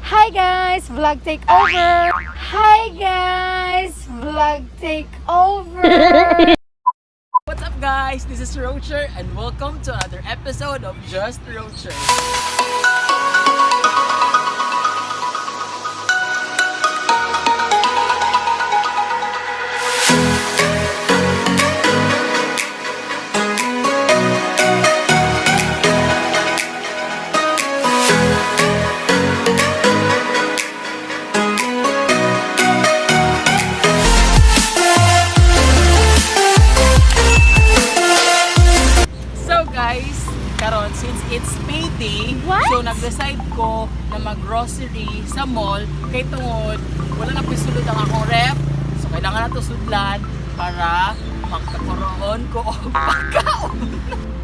Hi guys, vlog take over. Hi guys, vlog take over. What's up, guys? This is Rocher and welcome to another episode of Just Rocher. So guys, karon since it's payday, What? so nag-decide ko na mag-grocery sa mall kay tungod wala na po'y sulod ang akong ref. So kailangan na to sudlan para magkakaroon ko og pagkaon.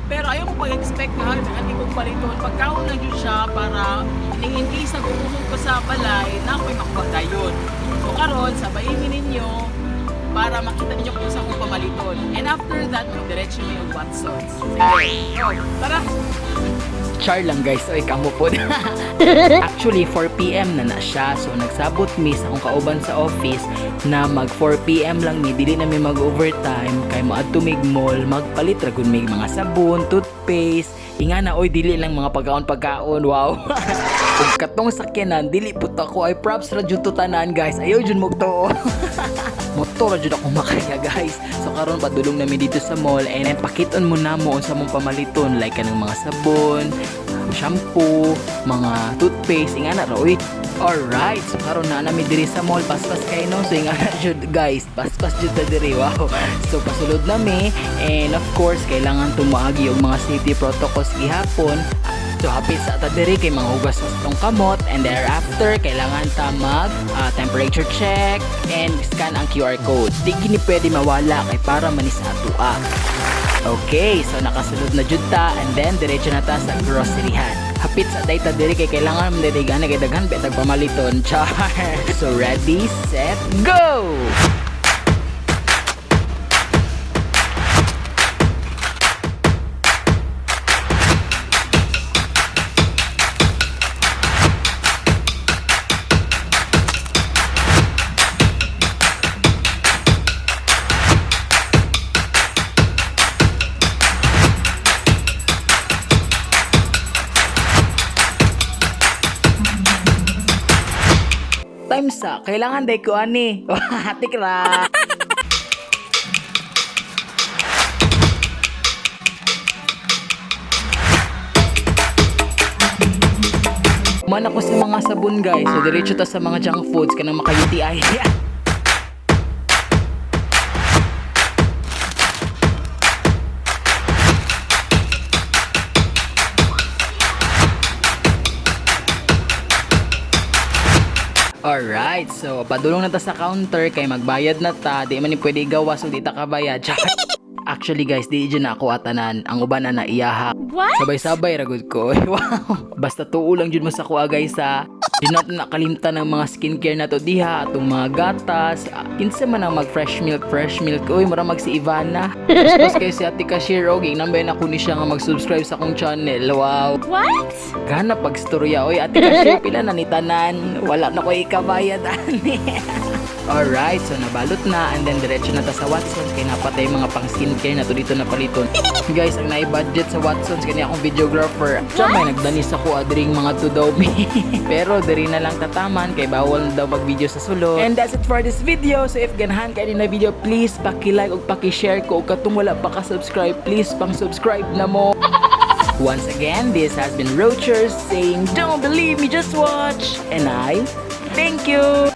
Pero ayaw ko pag-expect na daghan kong paliton. Pagkaon lang jud siya para ning in case na guguhog ko sa balay na ako'y makuha dayon. So karon sabayin mi ninyo para makita ninyo kung saan ko pamaliton. And after that, magdiretso mi og Watsons. Sige, go! Tara! Char lang guys, oy kamo po. Actually, 4 p.m. na na siya. So, nagsabot mi sa akong kauban sa office na mag 4 p.m. lang mi, dili na mi mag-overtime kay moadto mig mall, magpalit ra gud mig mga sabon, toothpaste, ingana oy, dili lang mga pagkaon pagkaon, wow. Ug katong sakyanan, dili pud ako ay props ra jud to tanan guys. Ayaw jud mo tuo. Motor ra jud ako makaya guys. So karon padulong nami dito sa mall and then pakiton mo na mo unsa mong pamaliton, like kanang mga sabon, shampoo, mga toothpaste, ingana ra oy. Alright, so karon na nami diri sa mall, paspas kay no. So ingana jud guys, paspas jud ta diri, wow. So pasulod nami and of course kailangan tumaagi og mga safety protocols gihapon. So hapit sa ta diri kay manghugas sa atong kamot and thereafter kailangan ta mag temperature check and scan ang QR code. Di gini pwede mawala kay para man ni sa atua. Okay, so nakasulod na jud ta and then diretso na ta sa groceryhan. Hapit sa dayta diri kay kailangan man diri gani kay daghan betag pamaliton. Char. So ready, set, go! Time sa kailangan day ko ani. Hatik ra. Man ako sa mga sabon guys. So diretso ta sa mga junk foods kanang maka UTI. Alright, so padulong na ta sa counter kay magbayad na ta, di man ni pwede gawas so di ta kabayad. Char. Actually guys, di dyan na ako atanan. Ang uban na naiyaha. What? Sabay-sabay ra gud ko. Wow. Basta tuo lang jud mo sa kuha guys ha. Di na nakalimtan ng mga skincare na to diha, atong mga gatas. Kinsa man ang mag fresh milk, fresh milk. Uy, mura mag si Ivana. Tapos kayo si Ate Cashier, og nambay na ko ni siya nga mag-subscribe sa akong channel. Wow. What? Gana pagstorya oy, Ate Cashier, pila na ni tanan. Wala na ko ikabayad ani. Alright, so nabalot na and then diretso na ta sa Watsons kay napatay mga pang skincare na to dito na paliton. Guys, ang nai-budget sa Watsons kani akong videographer. Siya may nagdanis ako adring mga to daw mi. Pero diri na lang tataman kay bawal na daw mag-video sa sulod. And that's it for this video. So if ganahan kay ni na video, please paki-like ug paki-share ko ug katong wala pa ka-subscribe, please pang-subscribe na mo. Once again, this has been Rochers saying, "Don't believe me, just watch." And I thank you.